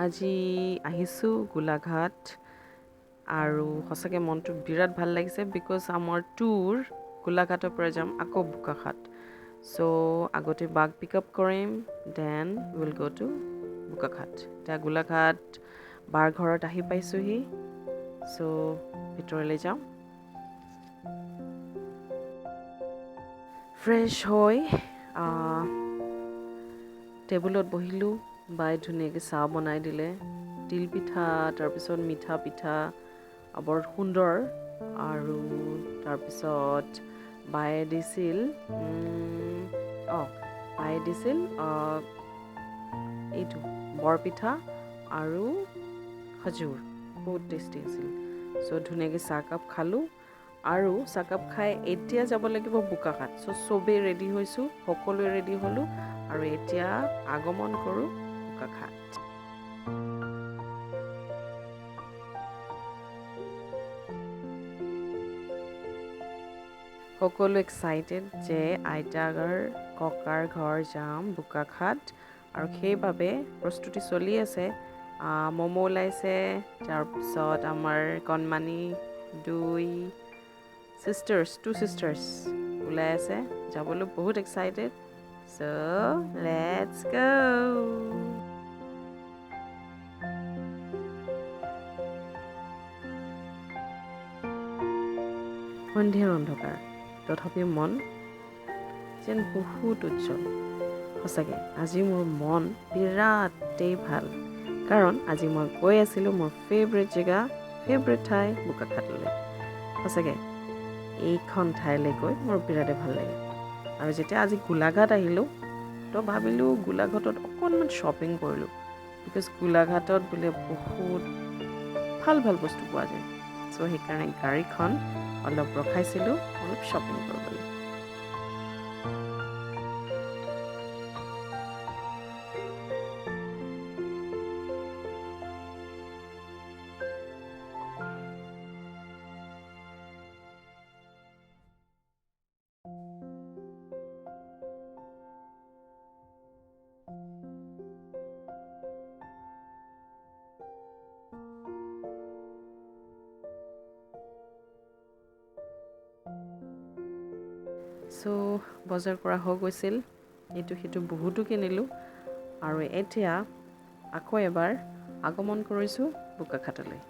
আজি আহিছোঁ গোলাঘাট আৰু সঁচাকৈ মনটো বিৰাট ভাল লাগিছে because আমাৰ টুৰ গোলাঘাটৰ পৰা যাম আকৌ বোকাখাট। চ' আগতে বাক পিক আপ কৰিম, then will go to Bokakhat. এতিয়া গোলাঘাট বাৰ ঘৰত আহি পাইছোঁহি, চ' ভিতৰলৈ যাওঁ। ফ্ৰেছ হৈ টেবুলত বহিলোঁ, বাই ধুনীয়াকৈ চাহ বনাই দিলে, তিল পিঠা, তাৰপিছত মিঠা পিঠা, বৰ সুন্দৰ। আৰু তাৰপিছত বায়ে দিছিল বায়ে দিছিল এইটো বৰপিঠা আৰু খজুৰ, বহুত টেষ্টি আছিল। চ' ধুনীয়াকৈ চাহকাপ খালোঁ আৰু চাহকাপ খাই এতিয়া যাব লাগিব বোকাখাট। চ' চবেই ৰেডি হৈছোঁ, সকলোৱে ৰেডি হ'লোঁ আৰু এতিয়া আগমন কৰোঁ বোকাখাট। সকলো এক্সাইটেড যে আইতাৰ ককাৰ ঘৰ যাম বোকাখাট, আৰু সেইবাবে প্ৰস্তুতি চলি আছে। ম'ম' ওলাইছে, তাৰপিছত আমাৰ কণমানি দুই চিষ্টাৰ্ছ, টু চিষ্টাৰ্ছ ওলাই আছে, যাবলৈ বহুত এক্সাইটেড। চ' let's গ'। সন্ধিয়াৰ অন্ধকাৰ, তথাপিও মন যেন বহুত উজ্জ্বল। সঁচাকৈ আজি মোৰ মন বিৰাটেই ভাল, কাৰণ আজি মই গৈ আছিলোঁ মোৰ ফেভৰেট জেগা, ফেভৰেট ঠাই বোকাখাটলৈ। সঁচাকৈ এইখন ঠাইলৈ গৈ মোৰ বিৰাটেই ভাল লাগে। আৰু যেতিয়া আজি গোলাঘাট আহিলোঁ, তো ভাবিলোঁ গোলাঘাটত অকণমান শ্বপিং কৰিলোঁ, because গোলাঘাটত বোলে বহুত ভাল ভাল বস্তু পোৱা যায়। চ' সেইকাৰণে গাড়ীখন অলপ ৰখাইছিলোঁ অলপ শ্বপিং কৰিবলৈ। চ' বজাৰ কৰা হৈ গৈছিল, এইটো সেইটো বহুতো কিনিলোঁ আৰু এতিয়া আকৌ এবাৰ আগমন কৰিছোঁ বোকাখাটলৈ।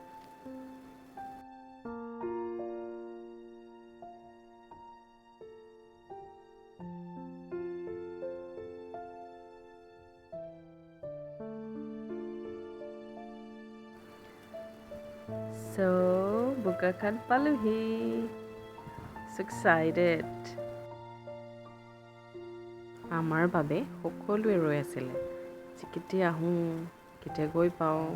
চ' বোকাখাট পালোহি, so excited। আমাৰ বাবে সকলোৱে ৰৈ আছিলে যে কেতিয়া আহোঁ, কেতিয়া গৈ পাওঁ,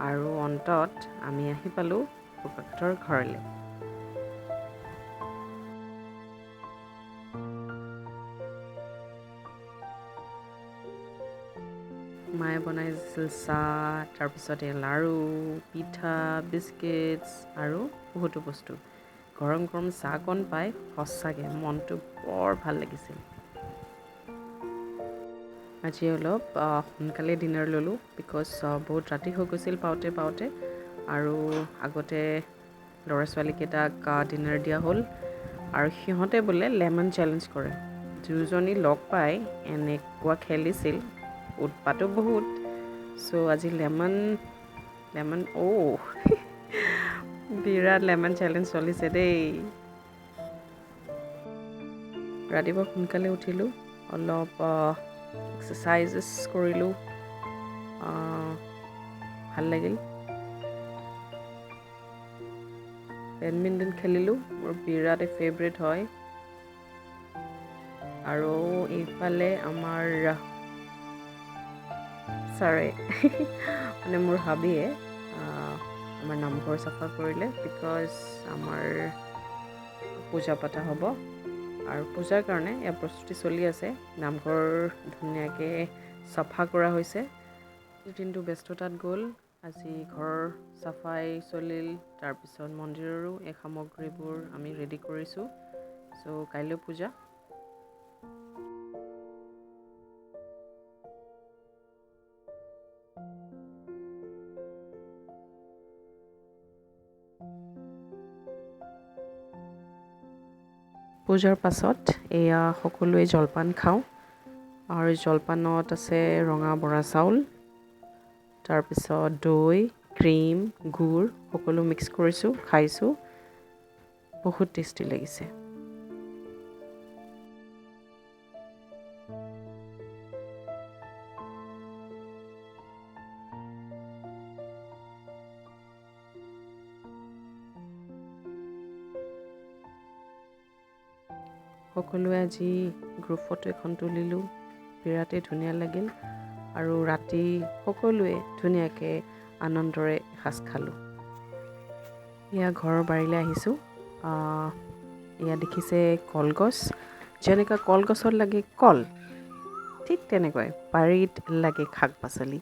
আৰু অন্তত আমি আহি পালোঁ বোকাখাটৰ ঘৰলৈ। মায়ে বনাইছিল চাহ, তাৰপিছতে লাড়ু, পিঠা, বিস্কিটছ আৰু বহুতো বস্তু। গৰম গৰম চাহকণ পাই সঁচাকৈ মনটো বৰ ভাল লাগিছিল। আজি অলপ সোনকালে ডিনাৰ ল'লোঁ, because বহুত ৰাতি হৈ গৈছিল পাওঁতে পাওঁতে, আৰু আগতে ল'ৰা ছোৱালীকেইটাক ডিনাৰ দিয়া হ'ল। আৰু সিহঁতে বোলে লেমন চেলেঞ্জ কৰে, দুজনী লগ পাই এনেকুৱা খেলিছিল, উৎপাতো বহুত। চ' আজি লেমন লেমন অ' বিৰাট লেমন চেলেঞ্জ চলিছে দেই। ৰাতিপুৱা সোনকালে উঠিলোঁ, অলপ এক্সাৰচাইজেছ কৰিলোঁ, ভাল লাগিল। বেডমিণ্টন খেলিলোঁ, মোৰ বিৰাটেই ফেভৰেট হয়। আৰু এইফালে আমাৰ ছাৰে মানে মোৰ হাবিয়ে আমাৰ নামঘৰ চাফা কৰিলে, because আমাৰ পূজা পাতা হ'ব আৰু পূজাৰ কাৰণে ইয়াৰ প্ৰস্তুতি চলি আছে। নামঘৰ ধুনীয়াকৈ চাফা কৰা হৈছে। দিনটো ব্যস্ততাত গ'ল, আজি ঘৰ চাফাই চলিল, তাৰপিছত মন্দিৰৰো এই সামগ্ৰীবোৰ আমি ৰেডি কৰিছোঁ। চ' কাইলৈ পূজা। পূজাৰ পাছত এয়া সকলোৱে জলপান খাওঁ আৰু জলপানত আছে ৰঙা বৰা চাউল, তাৰপিছত দৈ, ক্ৰীম, গুড় সকলো মিক্স কৰিছোঁ, খাইছোঁ। বহুত টেষ্টি লাগিছে। সকলোৱে আজি গ্ৰুপ ফটো এখন তুলিলোঁ, বিৰাটেই ধুনীয়া লাগিল। আৰু ৰাতি সকলোৱে ধুনীয়াকৈ আনন্দৰে এসাঁজ খালোঁ। এয়া ঘৰৰ বাৰীলৈ আহিছোঁ। এয়া দেখিছে কলগছ, যেনেকুৱা কলগছত লাগে কল, ঠিক তেনেকুৱাই বাৰীত লাগে শাক পাচলি।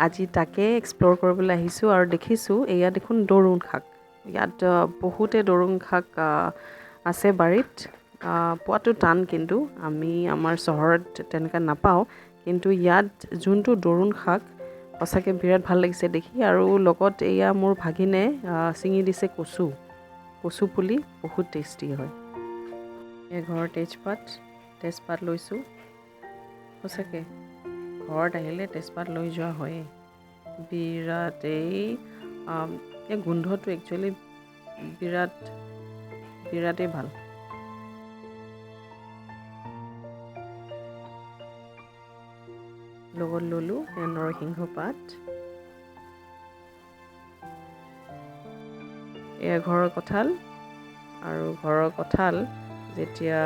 আজি তাকে এক্সপ্ল'ৰ কৰিবলৈ আহিছোঁ আৰু দেখিছোঁ এয়া দেখোন দৰুণ শাক। ইয়াত বহুতে দৰুণ শাক আছে বাৰীত। পোৱাটো টান, কিন্তু আমি আমাৰ চহৰত তেনেকুৱা নাপাওঁ, কিন্তু ইয়াত যোনটো দৰুণ শাক সঁচাকৈ বিৰাট ভাল লাগিছে দেখি। আৰু লগত এয়া মোৰ ভাগিনে ছিঙি দিছে কচু, কচু পুলি বহুত টেষ্টি হয়। এয়া ঘৰৰ তেজপাত লৈছোঁ। সঁচাকৈ ঘৰত আহিলে তেজপাত লৈ যোৱা হয়েই, বিৰাটেই এই গোন্ধটো একচুৱেলি বিৰাটেই ভাল। লগত ল'লোঁ নৰসিংহ পাত। এয়া ঘৰৰ কঁঠাল, আৰু ঘৰৰ কঁঠাল যেতিয়া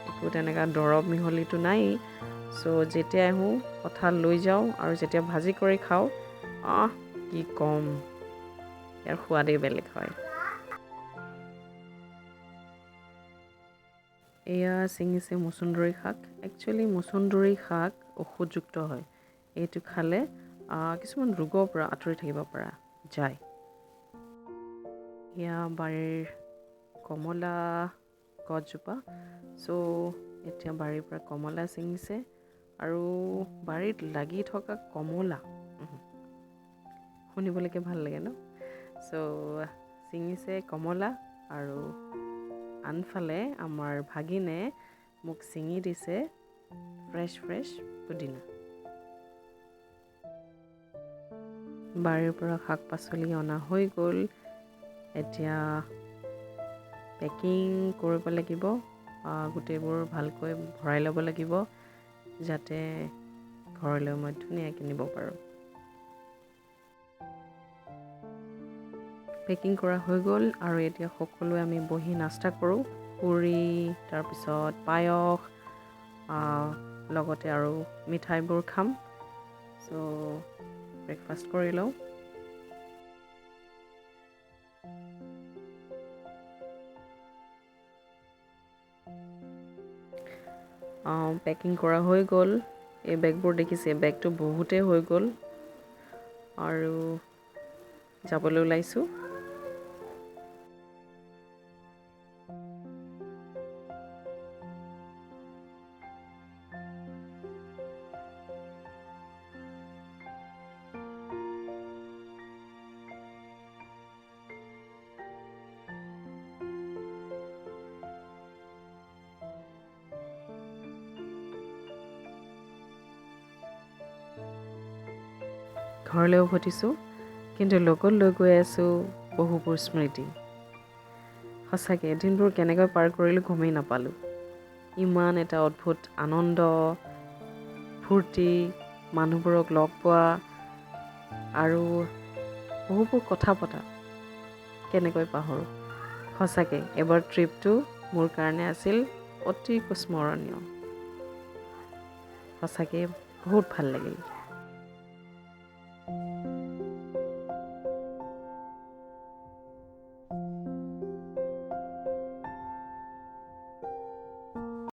একো তেনেকুৱা দৰৱ মিহলিটো নাই, চ' যেতিয়া আহোঁ কঁঠাল লৈ যাওঁ আৰু যেতিয়া ভাজি কৰি খাওঁ, আহ কি ক'ম, ইয়াৰ সোৱাদেই বেলেগ হয়। এয়া ছিঙিছে মচুন্দৰী শাক। একচুৱেলি মচুন্দৰী শাক ঔষধযুক্ত হয়, এইটো খালে কিছুমান ৰোগৰ পৰা আঁতৰি থাকিব পৰা যায়। এয়া বাৰীৰ কমলা গছজোপা। চ' এতিয়া বাৰীৰ পৰা কমলা ছিঙিছে আৰু বাৰীত লাগি থকা কমলা শুনিবলৈকে ভাল লাগে ন। চ' ছিঙিছে কমলা আৰু আনফালে আমাৰ ভাগিনে মোক ছিঙি দিছে ফ্ৰেছ ফ্ৰেছ পুদিনা। বাৰীৰ পৰা শাক পাচলি অনা হৈ গ'ল, এতিয়া পেকিং কৰিব লাগিব, গোটেইবোৰ ভালকৈ ভৰাই ল'ব লাগিব যাতে ঘৰলৈ মই ধুনীয়াকৈ নিব পাৰোঁ। পেকিং কৰা হৈ গ'ল আৰু এতিয়া সকলোৱে আমি বহি নাস্তা কৰোঁ, পুৰি, তাৰপিছত পায়স, লগতে আৰু মিঠাইবোৰ খাম। চ' ব্ৰেকফাষ্ট কৰি লওঁ। পেকিং কৰা হৈ গ'ল। এই বেগবোৰ দেখিছে, বেগটো বহুতেই হৈ গ'ল আৰু যাবলৈ ওলাইছোঁ। ঘৰলৈ উভতিছোঁ, কিন্তু লগত লৈ গৈ আছোঁ বহুবোৰ স্মৃতি। সঁচাকৈ দিনবোৰ কেনেকৈ পাৰ কৰিলোঁ গমেই নাপালোঁ। ইমান এটা অদ্ভুত আনন্দ, ফূৰ্তি, মানুহবোৰক লগ পোৱা আৰু বহুবোৰ কথা পতা, কেনেকৈ পাহৰোঁ। সঁচাকৈ এবাৰ ট্ৰিপটো মোৰ কাৰণে আছিল অতিকৈ স্মৰণীয়। সঁচাকৈ বহুত ভাল লাগিল।